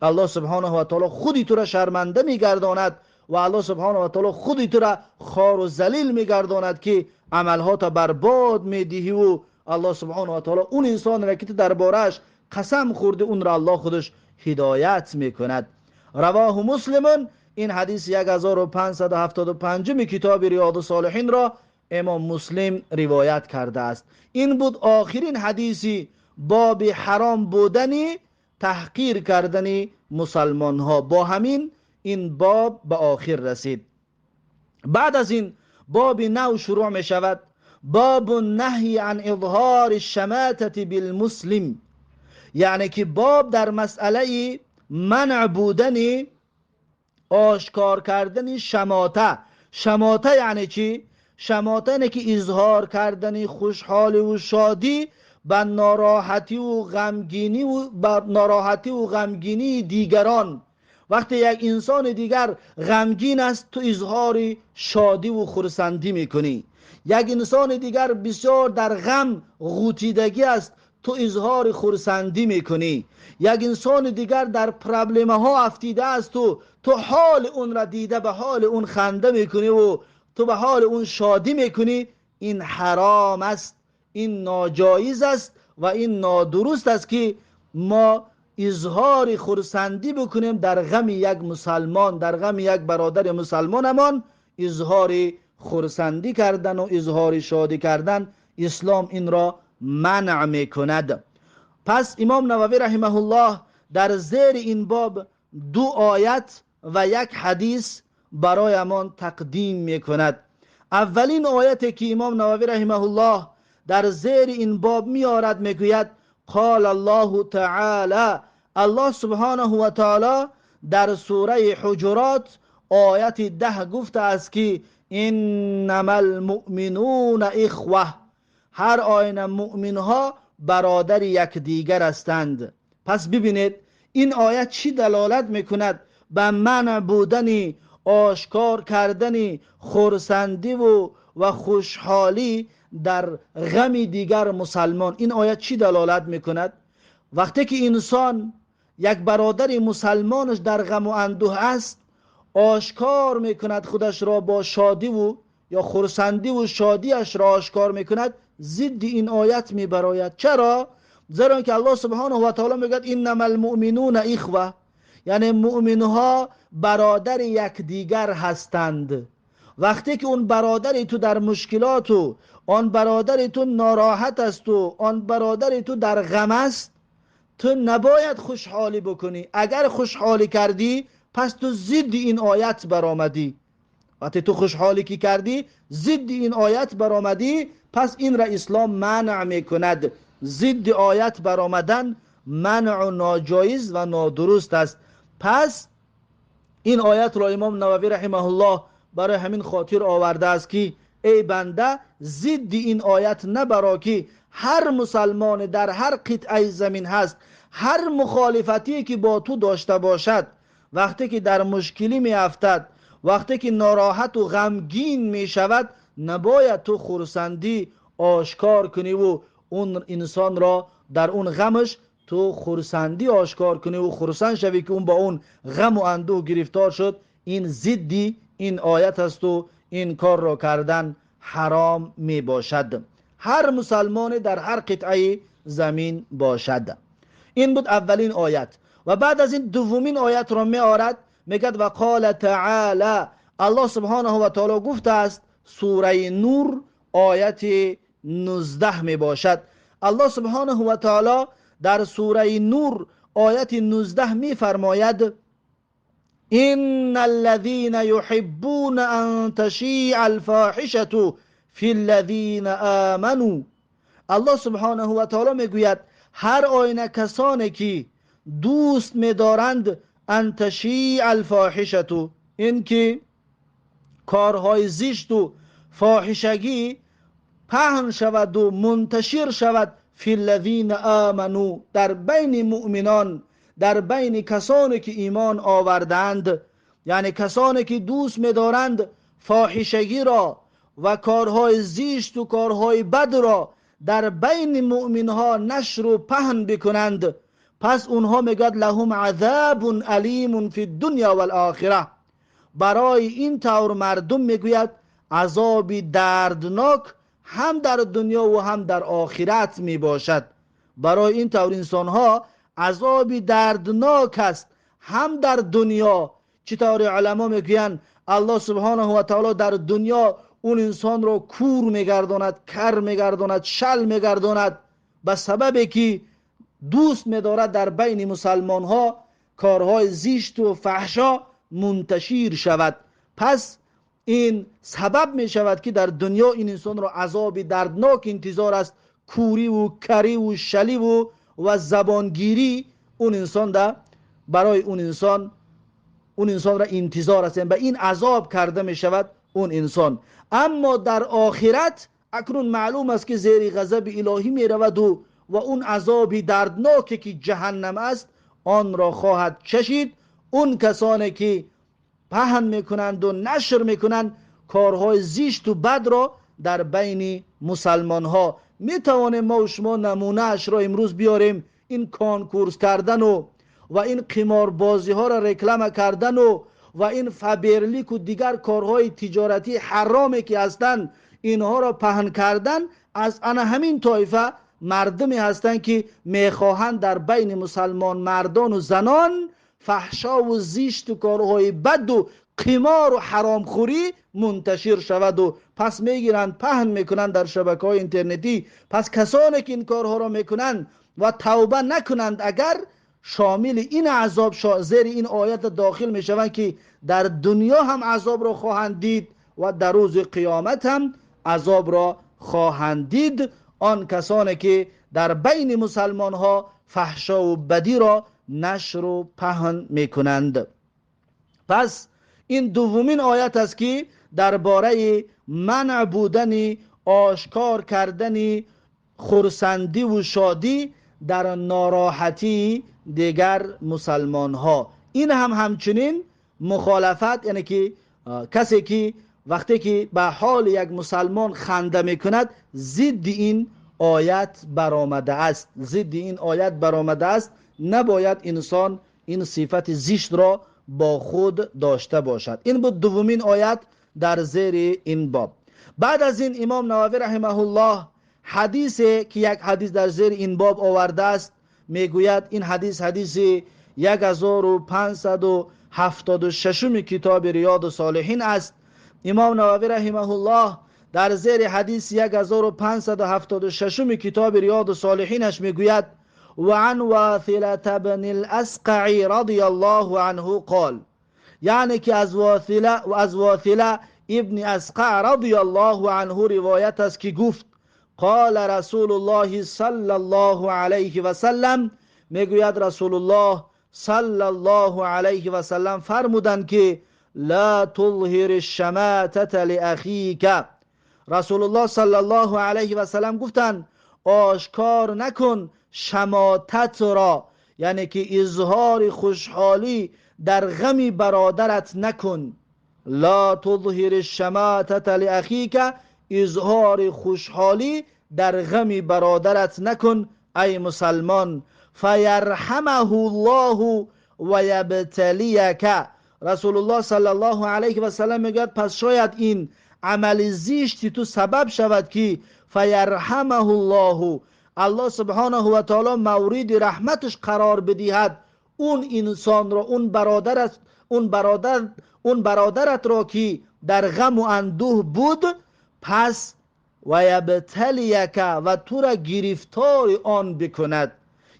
Аллоҳ субҳонаҳу ва таоло худи туро шарманда мегардонад ва Аллоҳ субҳонаҳу ва таоло худи туро хору залил мегардонад, ки амалҳото барбод медиҳиву Аллоҳ субҳонаҳу ва таоло он инсонро, ки ту дар борааш қасам хӯрдӣ, онро Аллоҳ худаш ҳидоят мекунад. Равоҳу Муслимун. Ин ҳадиси 1575-уми китоби Риёду Солиҳинро Имом Муслим ривоят кардааст. Ин буд охирин ҳадиси боби ҳаром будани таҳқир кардани мусалмонҳо. Бо ҳамин ин боб ба охир расид. Баъд аз ин боби нав шурӯъ мешавад, бобу наҳи ан изҳори шаматати билмуслим, яъне ки боб дар масъалаи манъ будани ошкор кардани шамота. Шамота яъне чӣ? Шамота яъне ки изҳор кардани хушҳоливу шодӣ ба нороҳативу ғамгиниву ба нороҳативу ғамгинии дигарон. Вақте як инсони дигар ғамгин аст, ту изҳори шодиву хурсандӣ мекунӣ. Як инсони дигар бисёр дар ғам ғутидагӣ аст, ту изҳори хурсандӣ мекунӣ. Як инсони дигар дар проблемаҳо афтидаасту ту ҳоли онро дида, ба ҳоли он ханда мекуниву ту ба ҳоли он шодӣ мекунӣ. Ин ҳаром аст, ин ноҷоиз аст ва ин нодуруст аст, ки мо изҳори хурсандӣ бикунем дар ғами як мусалмон, дар ғами як бародари мусалмонамон изҳори хурсандӣ кардану изҳори шодӣ кардан. Ислом инро манъ мекунад. Пас Имом Нававӣ раҳимаҳуллоҳ дар зери ин боб ду оят ва як ҳадис бароямон тақдим мекунад. Аввалин ояте, ки Имом Нававӣ раҳимаҳуллоҳ дар зери ин боб меорад, мегӯяд: қол Аллоҳу таъоло, Аллоҳ субҳонаҳу ва таъоло дар сураи Ҳуҷурот, ояти 10 гуфтааст, ки иннамал муъминуна ихва, ҳар оина муъминҳо бародари якдигар ҳастанд. Пас бибинед, ин оят чӣ далолат мекунад ба манъ будани ошкор кардани хурсандиву ва хушҳолӣ дар ғами дигар мусалмон. Ин оят чӣ далолат мекунад? Вақте ки инсон як бародари мусалмонаш дар ғаму андӯҳ аст, ошкор мекунад худашро бо шодиву ё хурсандиву шодиашро ошкор мекунад, зидди ин оят мебарояд. Чаро? Зеро ки Аллоҳ субҳонаҳу ва таоло мегӯяд: иннамал муъминуна ихва, яъне муъминҳо бародари якдигар ҳастанд. Вақте ки он бародари ту дар мушкилоту он бародари ту нороҳат асту он бародари ту дар ғам аст, ту набояд хушҳолӣ бикунӣ. Агар хушҳолӣ кардӣ, пас ту зидди ин оят баромадӣ. Вақте ту хушҳолӣ ки кардӣ, зидди ин оят баромадӣ. Пас инра ислом манъ мекунад. Зидди оят баромадан манъу ноҷоиз ва нодуруст аст. Пас ин оятро Имом Нававӣ раҳимаҳуллоҳ барои ҳамин хотир овардааст, ки эй банда, зидди ин оят набаро, ки ҳар мусалмоне дар ҳар қитъаи замин ҳаст, ҳар мухолифатие ки бо ту дошта бошад, вақте ки дар мушкилӣ меафтад, вақте ки нороҳату ғамгин мешавад, набояд ту хурсандӣ ошкор куниву он инсонро дар он ғамаш ту хурсандӣ ошкор куниву хурсанд шавӣ, ки он ба он ғаму андӯҳ гирифтор шуд. Ин зидди ин оят асту. این کار را کردن حرام می باشد. هر مسلمان در هر قطعه زمین باشد. این بود اولین آیت. و بعد از این دومین آیت را می آرد، میگد و قال تعالی، الله سبحانه و تعالی گفته است، سوره نور آیت 19 می باشد. الله سبحانه و تعالی در سوره نور آیت 19 می فرماید: ان الذين يحبون ان تشيع الفاحشه في الذين آمنوا. الله سبحانه و تعالی میگوید هر آینه کسانی که دوست می‌دارند ان تشیع الفاحشه، اینکه کارهای زشت و فاحشگی پهن شود و منتشر شود، فی الذین آمنوا، در بین مؤمنان، در بین کسانی که ایمان آوردند، یعنی کسانی که دوست می‌دارند فاحشگی را و کارهای زشت و کارهای بد را در بین مؤمنها نشر و پهن بکنند، پس اونها میگوید لهم عذاب الیم فی الدنیا والآخره. برای این طور مردم میگوید عذاب دردناک هم در دنیا و هم در آخرت میباشد. برای این طور انسانها عذاب دردناک است هم در دنیا. چطور علما میگویند الله سبحانه و تعالی در دنیا اون انسان را کور میگرداند، کر میگرداند، شل میگرداند، به سبب که دوست میدارد در بین مسلمان ها کارهای زشت و فحشا منتشر شود. پس این سبب می شود که در دنیا این انسان را عذاب دردناک انتظار است، کوری و کری و شلی و زبانگیری اون انسان ده، برای اون انسان، اون انسان را انتظار است، یعنی به این عذاب کرده می شود اون انسان. اما در آخرت اکنون معلوم است که زیر غضب الهی می رود و اون عذاب دردناکی که جهنم است آن را خواهد چشید. اون کسانی که پهن میکنند و نشر میکنند کارهای زشت و بد را در بین مسلمان ها، میتوانیم ما و شما نمونه اش را امروز بیاریم. این کانکورس کردن و این قمار بازی ها را رکلم کردن و این فبرلیک و دیگر کارهای تجارتی حرامی که هستند اینها را پهن کردن، از انا همین طایفه مردمی هستند که میخواهند در بین مسلمان مردان و زنان فحشا و زشت و کارهای بد و قمار و حرامخوری منتشر شود و پس میگیرند پهن میکنند در شبکه های اینترنتی. پس کسانی که این کارها را میکنند و توبه نکنند، اگر شامل این عذاب زیر این آیت داخل میشوند که در دنیا هم عذاب را خواهند دید و در روز قیامت هم عذاب را خواهند دید. آن کسانی که در بین مسلمان ها فحشا و بدی را نشر و پهن میکنند. پس این دومین آیت است که درباره منع بودن آشکار کردن خرسندی و شادی در ناراحتی دیگر مسلمان ها. این هم همچنین مخالفت، یعنی که کسی که وقتی که به حال یک مسلمان خنده میکند ضد این آیت برآمده است، ضد این آیت برآمده است. نباید انسان این صفت زشت را با خود داشته باشد. این بود دومین آیت در زیر این باب. بعد از این امام نووی رحمه الله حدیثی که یک حدیث در زیر این باب آورده است میگوید، این حدیث حدیث 1576 کتاب ریاض الصالحین است. امام نووی رحمه الله در زیر حدیث 1576 کتاب ریاض الصالحینش میگوید: وعن واثلة بن الأسقع رضي الله عنه قال، یعنی که از واثله ابن اسقع رضی الله عنه روایت است که گفت: قال رسول الله صلی الله علیه و سلم، میگوید رسول الله صلی الله علیه و سلم فرمودند که لا تظهر الشماتة لأخیک. رسول الله صلی الله علیه و سلم گفتند آشکار نکن شماتت را، یعنی که اظهار خوشحالی در غم برادرت نکن. لا تظهر الشماتة لأخیک، اظهار خوشحالی در غم برادرت نکن ای مسلمان. فیرحمه الله و یبتلیک. رسول الله صلی الله علیه و سلم میگوید پس شاید این Амали зишти ту сабаб шавад, ки فیرحمه الله، الله سبحانه و تعالی مورد رحمتش قرار بدهد اون انسان را، اون برادر است، اون برادرت را که در غم و اندوه بود. پس و یبتلیک، و تو را گرفتار آن بکند.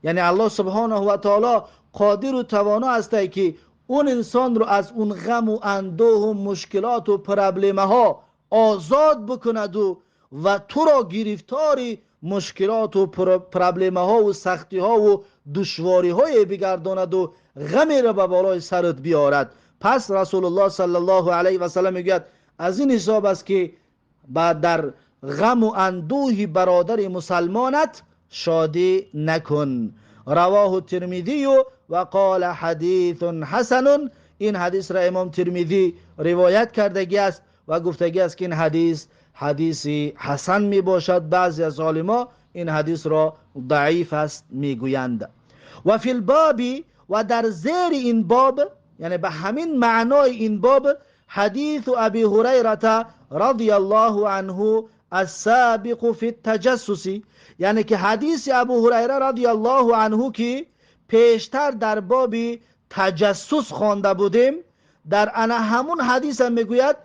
یعنی الله سبحانه و تعالی قادر و توانا است که اون انسان رو از اون غم و اندوه و مشکلات و پرابلمه ها آزاد بکند و تو را گرفتاری مشکلات و پرابلمه ها و سختی ها و دشواری های بگرداند و غمی را به بالای سرت بیارد. پس رسول الله صلی الله علیه و سلم میگوید از این حساب است که بعد در غم و اندوه برادر مسلمانت شادی نکن. رواه الترمذی و قال حدیث حسن. این حدیث را امام ترمذی روایت کردگی است و گفتگی است که این حدیث حدیثی حسن می باشد. بعضی از عالما این حدیث را ضعیف است میگویند. و فی الباب، و در زیر این باب، یعنی به همین معنای این باب، حدیث ابی هریره رضی الله عنه السابق فی التجسس، یعنی که حدیث ابو هریره رضی الله عنه که پیشتر در باب تجسس خوانده بودیم، در انا همون حدیث هم میگوید،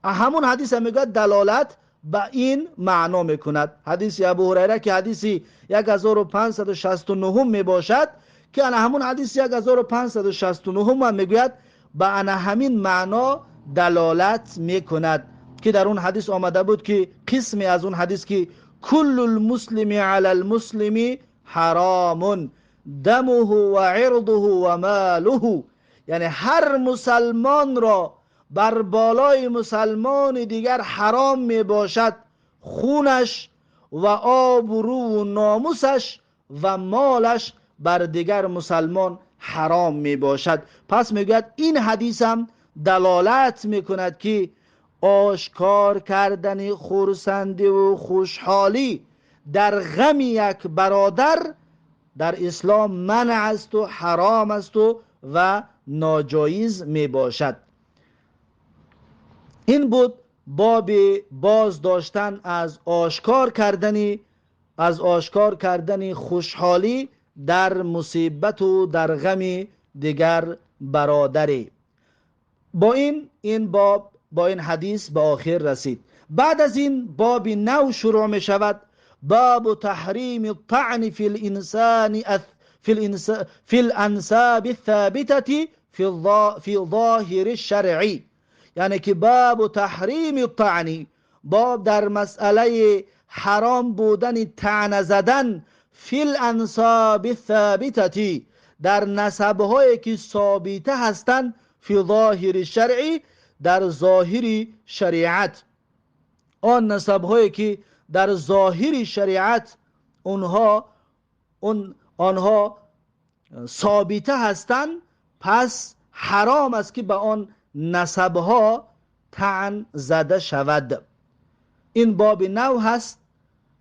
همون حدیث هم میگوید دلالت به این معنا میکند. حدیث ابو هریره که حدیث 1569 میباشد، که انا همون حدیث 1569 هم میگوید به انا همین معنا دلالت میکند، که در اون حدیث آمده بود که قسمی از اون حدیث که کل المسلم علی المسلم حرام دمه و عرضه و ماله، یعنی هر مسلمان را بر بالای مسلمان دیگر حرام می باشد خونش و آبرو و ناموسش و مالش بر دیگر مسلمان حرام می باشد. پس میگوید این حدیث هم دلالت میکند که آشکار کردن خرسندی و خوشحالی در غم یک برادر در اسلام منع است و حرام است و ناجایز می باشد. این بود باب باز داشتن از آشکار کردن خوشحالی در مصیبت و در غم دیگر برادری. با این باب، با این حدیث به آخر رسید. بعد از این باب نو شروع می شود، باب تحریم الطعن فی الانسان فی الانساب الثابتة فی ظاهر الشرعی، یعنی که باب تحریم الطعن، باب در مسئله حرام بودن طعن زدن فی الانساب الثابتة، در نسبهایی که ثابته هستند، فی ظاهر الشرعی، در ظاهر شریعت. آن نسبهایی که در ظاهر شریعت آنها ثابته هستند، پس حرام است که به آن نسبها طعن زده شود. این باب نو هست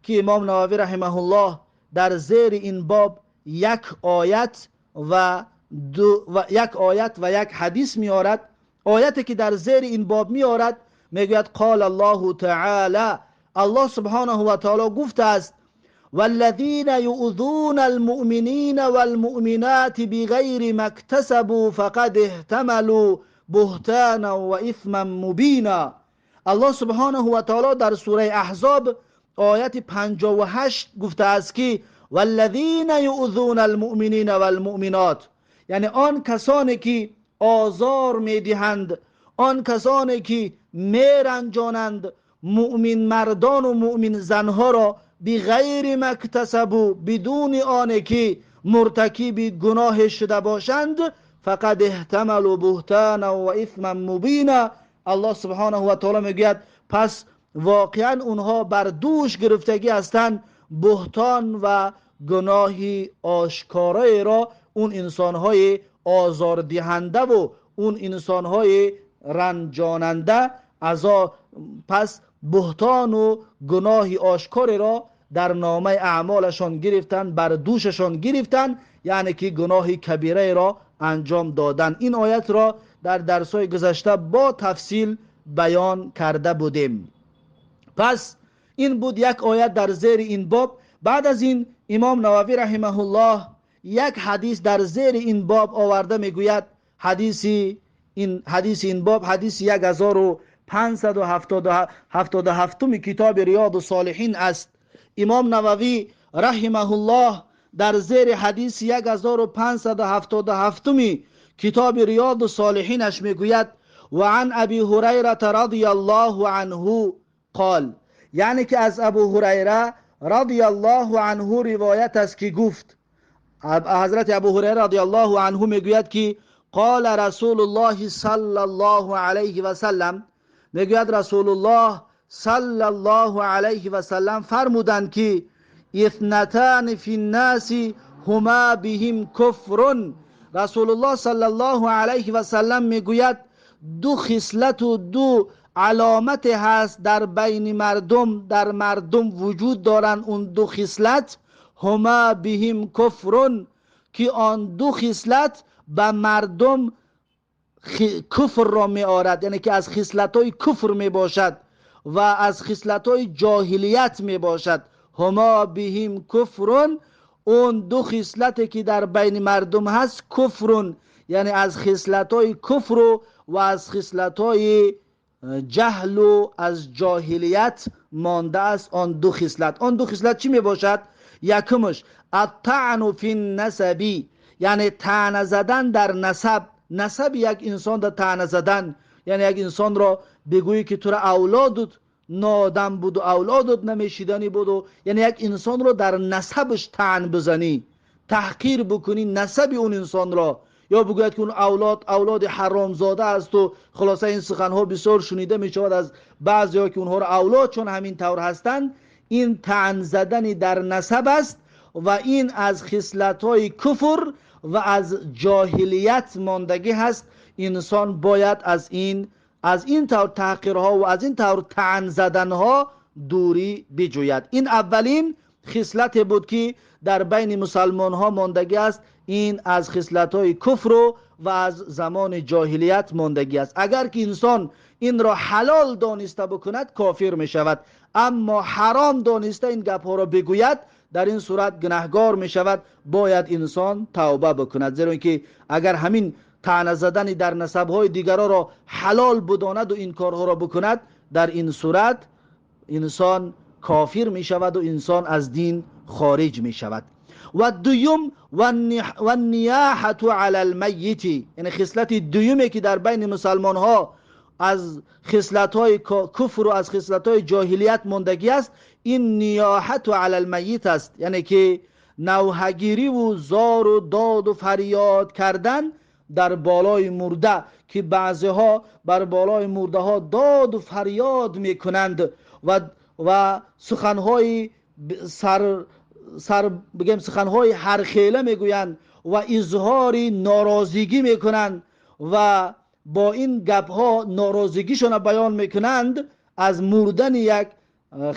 که امام نووی رحمه الله در زیر این باب یک آیت و یک آیت و یک حدیث میارد. آیتی که در زیر این باب میارد میگوید قال الله تعالی، الله سبحانه و تعالی گفته است والذین یؤذون المؤمنین والمؤمنات بغیر ما اکتسبوا فقد احتملوا بهتانا و اثما مبینا. الله سبحانه و تعالی در سوره احزاب آیت 58 گفته است که والذین یؤذون المؤمنین والمؤمنات، یعنی آن کسانی که آزار میدهند، آن کسانی که میرنجانند مؤمن مردان و مؤمن زنها را بغیر ما اکتسبوا، بدون آنکه که مرتکب گناه شده باشند، فقد احتملوا بهتانا و اثما مبینا. الله سبحانه و تعالی میگوید پس واقعا اونها بر دوش گرفتگی هستند بهتان و گناه آشکارای را، اون انسانهای آزاردهنده و اون انسانهای رنجاننده، پس بهتان و گناه آشکاری را در نامه اعمالشان گرفتن، بر دوششان گرفتن، یعنی که گناه کبیره را انجام دادن. این آیت را در درس‌های گذشته با تفصیل بیان کرده بودیم. پس این بود یک آیت در زیر این باب. بعد از این امام نووی رحمه الله یک حدیث در زیر این باب آورده، میگوید حدیث این باب حدیث 1577 کتاب ریاض الصالحین است. امام نووی رحمه الله در زیر حدیث 1577 کتاب ریاض الصالحینش میگوید و عن ابی هریره رضی الله عنه قال، یعنی که از ابو هریره رضی الله عنه روایت است که گفت، حضرت ابو هریره رضی الله عنه میگوید که قال رسول الله صلی الله علیه و سلم، میگوید رسول الله صلی الله علیه و سلم فرمودند که اثنتان فی الناس هما بهم کفر. رسول الله صلی الله علیه و سلم میگوید دو خصلت و دو علامت هست در بین مردم، در مردم وجود دارند اون دو خصلت، هما بهم کفر، که آن دو خصلت به مردم کفر را می آورد، یعنی که از خصلت‌های کفر می باشد و از خصلت‌های جاهلیت می باشد. هما بهم کفر، اون دو خصلتی که در بین مردم هست کفر، یعنی از خصلت‌های کفر و از خصلت‌های جهل و از جاهلیت مانده است آن دو خصلت. آن دو خصلت چی می باشد؟ یکمش الطعن فی النسب، یعنی طعنه زدن در نسب، نسب یک انسان در طعنه زدن، یعنی یک انسان را بگویی که تو را اولادت نادم بود و اولادت نمیشیدنی بود و یعنی یک انسان را در نسبش طعن بزنی، تحقیر بکنی نسب اون انسان را، یا بگوید که اون اولاد حرامزاده است و خلاصه این سخنها بسیار شنیده می شود از بعضی که اونها را اولاد چون همین طور هستند. این طعن زدن در نسب است و این از خصلت‌های کفر و از جاهلیت ماندگی هست. انسان باید از این طور تحقیرها و از این طور طعن زدنها دوری بجوید. این اولین خصلت بود که در بین مسلمان ها ماندگی است. این از خصلت‌های کفر و از زمان جاهلیت ماندگی است. اگر که انسان این را حلال دانسته بکند کافر می شود، اما حرام دانسته این گپ ها را بگوید در این صورت گناهگار می شود. باید انسان توبه بکند، زیرا اینکه اگر همین طعنه زدن در نسب های دیگران را حلال بداند و این کارها را بکند، در این صورت انسان کافر می شود و انسان از دین خارج می شود. و دویم و النیاحة علی المیت، یعنی خصلت دویمی که در بین مسلمان ها از خصلت های کفر و از خصلت های جاهلیت ماندگی است، این نیاحت علی المیت است، یعنی که نوحه‌گیری و زار و داد و فریاد کردن در بالای مرده، که بعضی ها بر بالای مرده ها داد و فریاد میکنند و سخنهای سر بگیم سخنهای هرخیله میگویند و اظهار ناراضگی میکنند و با این گپ ها ناراضگیشون بیان میکنند از مردن یک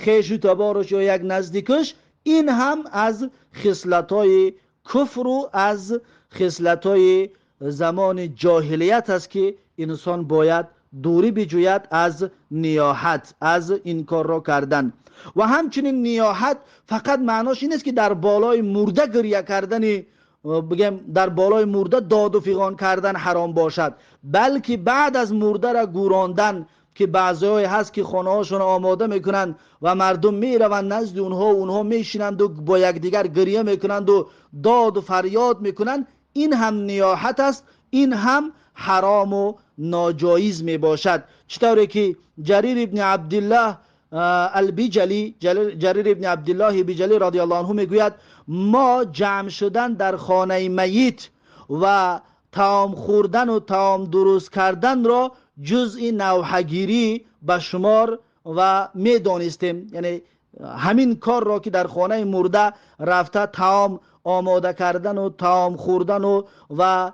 خویش و تبارش یا یک نزدیکش. این هم از خصلت‌های کفر و از خصلت‌های زمان جاهلیت است که انسان باید دوری بجوید از نیاحت، از این کار را کردن. و همچنین نیاحت فقط معناش این است که در بالای مرده گریه کردن، بگم در بالای مرده داد و فیغان کردن حرام باشد، بلکه بعد از مرده را گوراندن، که بعضی‌های هست که خانه‌هاشون آماده میکنند و مردم میروند نزد اونها و اونها میشینند و با یکدیگر گریه میکنند و داد و فریاد میکنند، این هم نیاحت است، این هم حرام و ناجایز میباشد. چطوری که جریر ابن عبدالله البجلی، جریر ابن عبدالله بجلی رضی الله عنه میگوید ما جمع شدن در خانه میت و طعام خوردن و طعام درست کردن را جزء نوحه‌گیری به شمار و میدانستیم، یعنی همین کار را که در خانه مرده رفته طعام آماده کردن و طعام خوردن و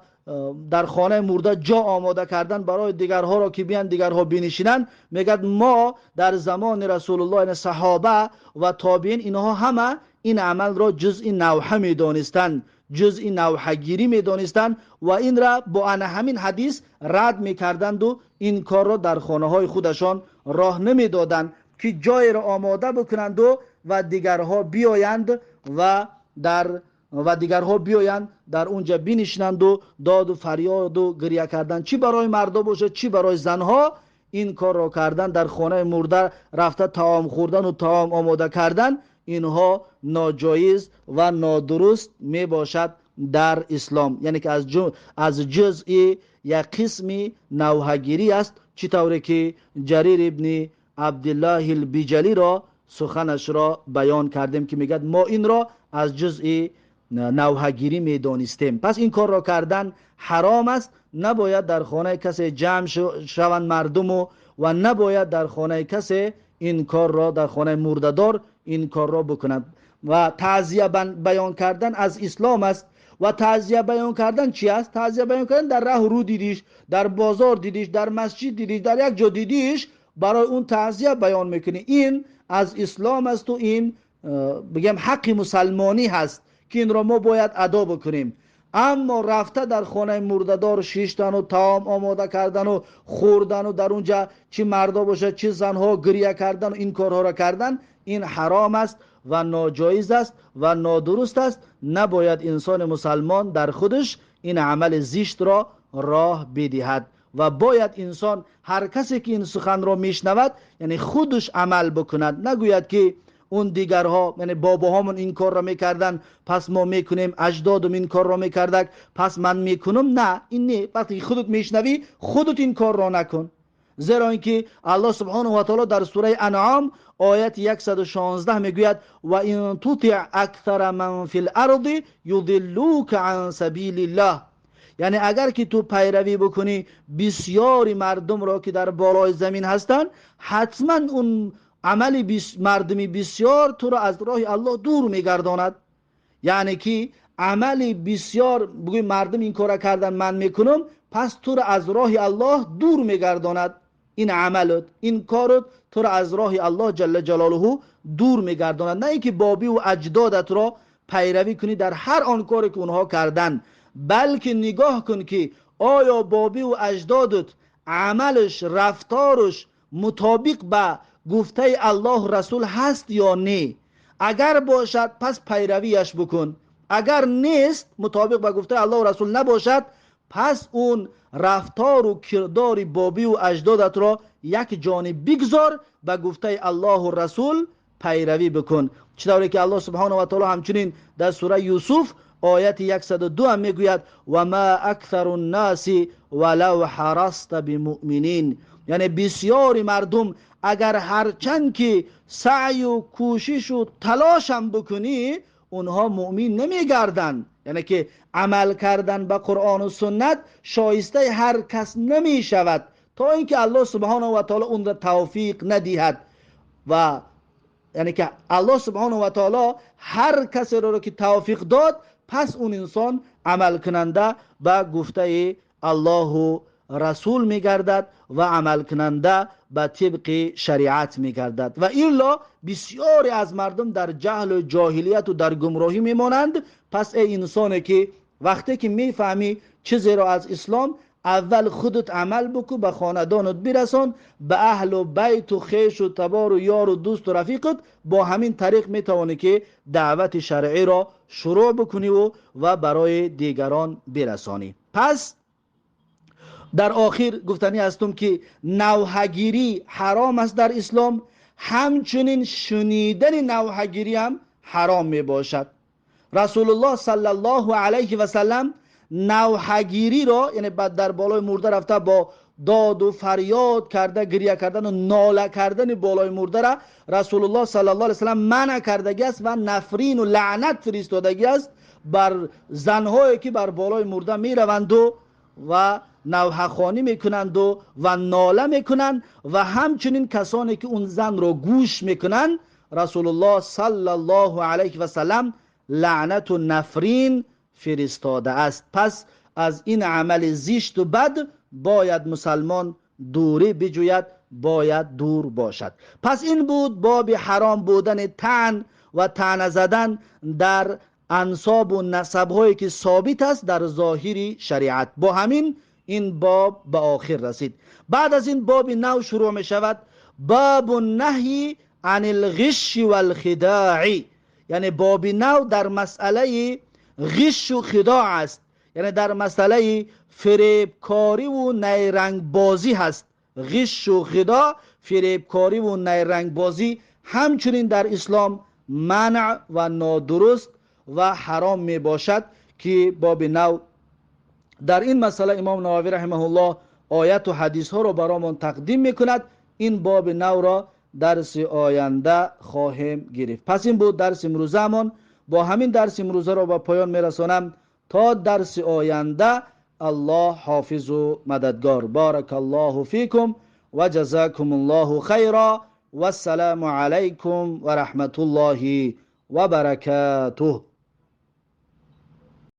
در خانه مرده جا آماده کردن برای دیگرها را که بیان دیگرها بنشینند، میگد ما در زمان رسول الله، یعنی صحابه و تابعین، اینها همه Ин амалро ҷузъи навҳа медонистанд, ҷузъи навҳагирӣ медонистанд ва инра бо ана ҳамин ҳадис рад мекарданду ин корро дар хонаҳои худашон роҳ намедоданд, ки ҷойеро омода бикунанду ва дигарҳо биёянд ва дигарҳо биёянд, дар унҷа бинишинанду доду фарёду гиря кардан, чӣ барои мардо бошад, чӣ барои занҳо, ин корро кардан, дар хонаи мурда рафта таом хӯрдану таом омода кардан, инҳо ноҷоиз ва нодуруст мебошад дар ислом. Яъне ки аз ҷузъи як қисми навҳагирӣ аст, чӣ тавре ки Ҷарир ибни Абдуллоҳи Биҷалиро суханашро баён кардем, ки мегӯяд, мо инро аз ҷузъи навҳагирӣ медонистем. Пас ин корро кардан ҳаром аст. Набояд дар хонаи касе ҷамъ шаванд мардуму ва набояд дар хонаи касе ин корро, дар хонаи мурдадор ин корро бикунанд. Ва таъзия баён кардан аз ислом аст. Ва таъзия баён кардан чи аст? Таъзия баён кардан, дар раҳу рӯ дидиш, дар бозор дидиш, дар масҷид дидиш, дар як ҷо дидиш, барои он таъзия баён мекунӣ. Ин аз ислом асту ин бигем ҳаққи мусалмонӣ ҳаст, ки инро мо бояд адо бикунем. Аммо рафта дар хонаи мурдадор шиштану таом омода кардану хӯрдану дар унҷа чӣ мардо бошад, чӣ занҳо, гиря кардану ин корҳоро кардан, ин ҳаром аст ва ноҷоиз аст ва нодуруст аст. Набояд инсони мусалмон дар худаш ин амали зиштро роҳ бидиҳад ва бояд инсон, ҳар касе ки ин суханро мешнавад, яъне худаш амал бикунад, нагӯяд ки он дигарҳо, яъне бобоҳомон ин корро мекарданд, пас мо мекунем, аҷдодум ин корро мекардак, пас ман мекунам. На, ин не. Вақте ки худат мешнавӣ, худат ин корро накун, зеро ин ки Аллоҳ субҳонаҳу ва таоло дар сураи Анъом ояти 116 мегӯяд: «Ва ин тутиъ аксара ман фил арди юдиллука ан сабилиллаҳ». Яъне агар ки ту пайравӣ бикунӣ бисёри мардумро, ки дар болои замин ҳастанд, ҳатман он амали мардуми бисёр туро аз роҳи Аллоҳ дур мегардонад. Яъне ки амали бисёр, бигӯй мардум ин кора кардан, ман мекунам, пас туро аз роҳи Аллоҳ дур мегардонад. Ин амалут, ин корут туро аз роҳи Аллоҳ ҷалла ҷалолуҳу дур мегардонад. На ин ки бобиву аҷдодатро пайравӣ кунӣ дар ҳар он коре ки онҳо карданд, балки нигоҳ кун, ки оё бобиву аҷдодат амалаш, рафтораш мутобиқ ба гуфтаи Аллоҳ, Расул ҳаст ё не. Агар бошад, пас пайравиаш бикун. Агар нест, мутобиқ ба гуфтаи Аллоҳу Расул набошад, пас он рафтору кирдори бобиву аҷдодатро як ҷониб бигзор, ба гуфтаи Аллоҳу Расул пайравӣ бикун. Чӣ тавре ки Аллоҳ субҳонаҳу ва таоло ҳамчунин дар сураи Юсуф ояти 102 ҳам мегӯяд: «Ва ма аксару ннаси валав ҳараста бимуъминин». Яъне бисёри мардум, агар ҳарчанд ки саъю кӯшишу талошам бикунӣ, онҳо муъмин намегарданд. Яъне ки амал кардан ба Қуръону суннат шоистаи ҳар кас намешавад, то ин ки Аллоҳ субҳонаҳу ва таоло онро тавфиқ надиҳад. Ва яъне ки Аллоҳ субҳонаҳу ва таоло ҳар касеро ки тавфиқ дод, пас он инсон амалкунанда ба гуфтаи Аллоҳу Расул мегардад ва амалкунанда ба тибқи шариат мегардад. Ва илло бисёре аз мардум дар ҷаҳлу ҷоҳилияту дар гумроҳӣ мемонанд. Пас эй инсоне ки вақте ки мефаҳмӣ чизеро аз ислом, аввал худат амал бикун, ба хонадонат бирасон, ба аҳлу байту хешу табору ёру дӯсту рафиқат. Бо ҳамин тариқ метавонӣ ки даъвати шаръиро шурӯъ бикуниву ва барои дигарон бирасонӣ. Пас дар охир гуфтанӣ ҳастум, ки навҳагирӣ ҳаром аст дар ислом, ҳамчунин шунидани навҳагирӣ ҳам ҳаром мебошад. Расулуллоҳ саллаллоҳу алайҳи васаллам навҳагириро, яъне дар болои мурда рафта бо доду фарёд карда гиря кардану нола кардани болои мурдара Расулуллоҳ саллаллоҳу алайҳи васаллам манъ кардагӣ аст ва нафрину лаънат фиристодагӣ аст бар занҳое ки бар болои мурда мераванду ва навҳахонӣ мекунанду ва нола мекунанд, ва ҳамчунин касоне ки он занро гӯш мекунанд, Расулуллоҳ саллаллоҳу алайҳи васаллам лаънату нафрин фиристодааст. Пас аз ин амали зишту бад бояд мусалмон дурӣ биҷӯяд, бояд дур бошад. Пас ин буд боби ҳаром будани таън. و طعنه زدن در انساب و نسب که ثابت است در ظاهر شریعت. با همین این باب به آخر رسید. بعد از این باب نو شروع می شود، باب النهی عن الغش والخداع، یعنی باب نو در مسئله غش و خداع است، یعنی در مسئله فریبکاری و نیرنگ بازی هست. غش و خداع، فریبکاری و نیرنگ بازی همچنین در اسلام منع و نادرست و حرام می باشد که باب نو در این مسئله امام نووی رحمه الله آیت و حدیث ها را برایمان تقدیم میکند. این باب نو را درس آینده خواهیم گرفت. پس این بود درس امروزمان. با همین درس امروزه را به پایان میرسانم. تا درس آینده الله حافظ و مددگار. بارک الله فیکم و جزاکم الله خیرا و السلام علیکم و رحمت الله و برکاته.